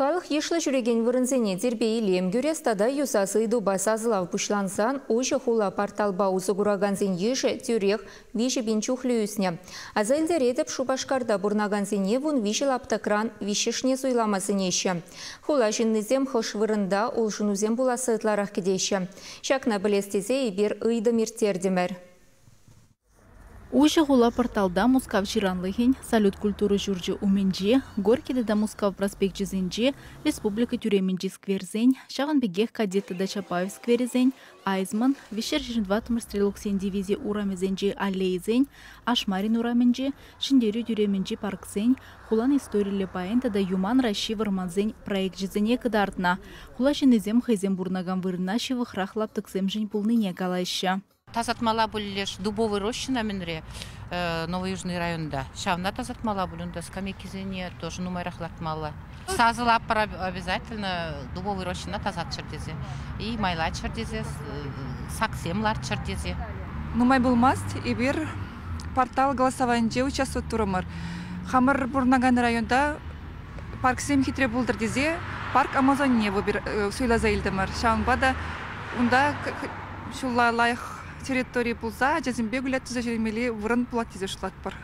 Халӑх йышлӑ ҫӳрекен вырӑнсене тирпей-илем кӳрес тата юсас ыйтупа сасӑлав пуҫлансан Уҫӑ хула порталпа усӑ куракансен йышӗ тӳрех 3000 чухлӗ ӳснӗ. Аса илтеретӗп, Шупашкарта пурӑнакансене 13 лаптӑкран виҫҫӗшне суйлама сӗнеҫҫӗ. Хула ҫыннисем хӑш вырӑнта улшӑнусем пуласса ытларах кӗтеҫҫӗ. Ҫакна пӗлес тесе эпир ыйтӑм ирттертӗмӗр. Уҫӑ хула порталта Мускав ҫыранлӑхӗн, Салют культура ҫурчӗ умӗнче, Горький тата Мускав проспекчӗсенче, Республика тӳремӗнчи скверсен, ҫавӑн пекех Кадет тата Чапаев скверӗсен, Айзман, 324-мӗш стрелоксен дивизи урамӗсенчи аллейӑсен, Ашмарин урамӗнче, Ҫӗнтерӳ тӳремӗнчи парксен, хулан историллӗ пайӗн тата Юман ращи вӑрмансен проекчӗсене кӑтартнӑ. Хула ҫыннисем хӑйсем пурӑнакан вырӑна ҫывӑхрах лаптӑксемшӗн пулнине калаҫҫӗ. Тасатмалла пуль леш Дубовый рощина мӗнре, Новоюжный районта. Ҫавна тасатмалла пуль унта скамейкисене тоже нумайрах лартмалла. Сасӑлатпӑр обязательно Дубовый рощина тасатчӑр тесе. И майлаччӑр тесе, саксем лартчӑр тесе. Нумай пулмасть эпир портал голосованинче участвовать турӑмӑр. Хамӑр пурӑнакан районта парксем хитре пултӑр тесе парк Амазонне суйласа илтӗмӗр. Ҫавӑнпа та унта ҫулла лайӑх территори пулса ачасемпе гулять туса ҫӳремелли вырӑн пулать тесе шутлатпӑр.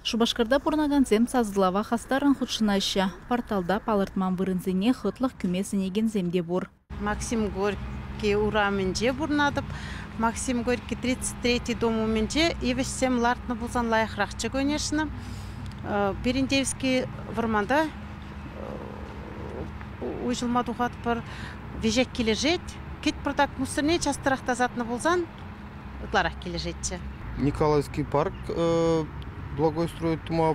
Шупашкарта пурӑнакансем сасӑлава хастаррӑн хутшӑнаҫҫӗ. Порталта палӑртман вырӑнсене хӑтлӑх кӳме сӗнекенсем те пур. Максим Горький урамӗнче пурӑнатӑп. Максим Горький 33 дом умӗнче йывӑҫсем лартнӑ пулсан лайӑхрахчӗ, конечно. Берендеевский вӑрманта уҫӑлма тухатпӑр. Веҫех килӗшет. Кӗт пӑртак мусорне частарах тасатнӑ пулсан ытларах килӗшетчӗ. Николаевский парк благоустрой тума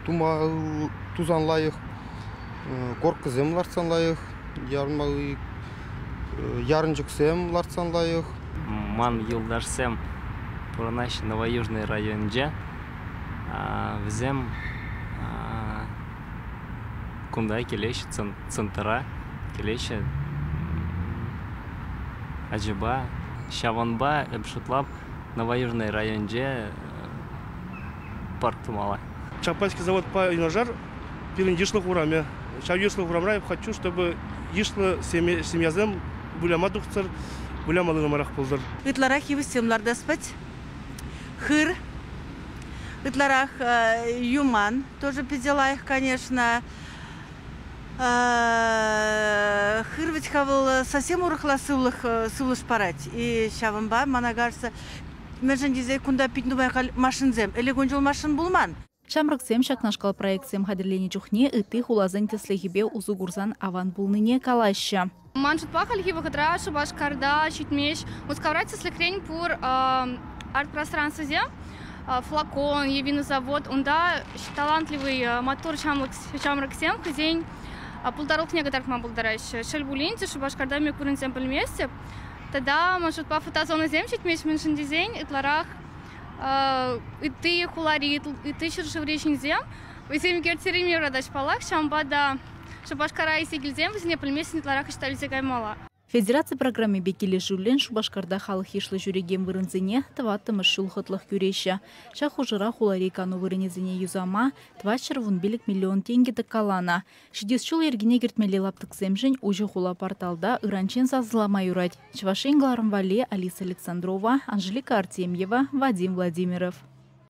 тума тусан лайӑх, горкӑсем лартсан лайӑх, ярмалли ярӑнчӑксем лартсан лайӑх. Ман юлташсем пурӑнаҫҫӗ Новоюжный районӗнче. Вӗсем кунта килеҫҫӗ, центра килеҫҫӗ ачапа. Ҫавӑнпа эп шутлап, Новоюжный районӗнче парк тумалла. Чапайский заводпа юнашар пирӗн йышлӑх урамӗ. Ҫав йышлӑх урамра я хочу, чтобы йышлӑ семьясем выляма тухтӑр, вылямалли нумайрах пултӑр. Ытларах йывӑҫсем лартас пать. Хыр, ытларах юман тоже питӗ лайӑх, конечно. Хыр вӗт-ха вӑл совсем урӑхла сывлӑх сывлӑш парать. И ҫавӑнпа, мана кажется, мӗншӗн тесе кунта пит нумай халь машинсем. Ӗлӗк ун чул машин пулман. Ҫамрӑксем ҫакнашкал проектсем хатӗрленӗ чухне ытти хуласен тӗслӗхӗпе усӑ курсан аван пулнине калаҫҫӗ. Ман шутпа, хальхи вӑхӑтра Шупашкарта ҫитмест. Мускавра тӗслӗхрен пур арт-пространствӑсем, флакон е винозавод. Унта талантливый маттур ҫамрӑксем хӑйсен пултарулӑхне кӑтартма пултараҫҫӗ. Шел пулин те, Шупашкарта мӗн вырӑнсем пӗлместӗп. Тата, ман шутпа, фотозонӑсем ҫитмест, мӗншӗн тесен ытларах ытти хулари, ытти ҫӗршыври ҫынсем вӗсем ӳкерттерме юратаҫ паллах, ҫавӑнпа та Шупашкара илсе килсен вӗсене пӗлместӗн ытларах ӑҫта илсе каймалла. Федераци программипе килӗшӳллӗн Шупашкарта халӑх йышлӑ ҫӳрекен вырӑнсене тӑваттӑмӗш ҫул хӑтлӑх кӳреҫҫӗ. Ҫак хушӑра хулари кану вырӑнӗсене юсама 415 миллион тенкӗ тӑккаланӑ. Ҫитес ҫул йӗркене кӗртмелли лаптӑксемшӗн Уҫӑ хула порталта ыранччен сасӑлама юрать. Чӑваш Ен кӑларӑм валли Алиса Александрова, Анжелика Артемьева, Вадим Владимиров.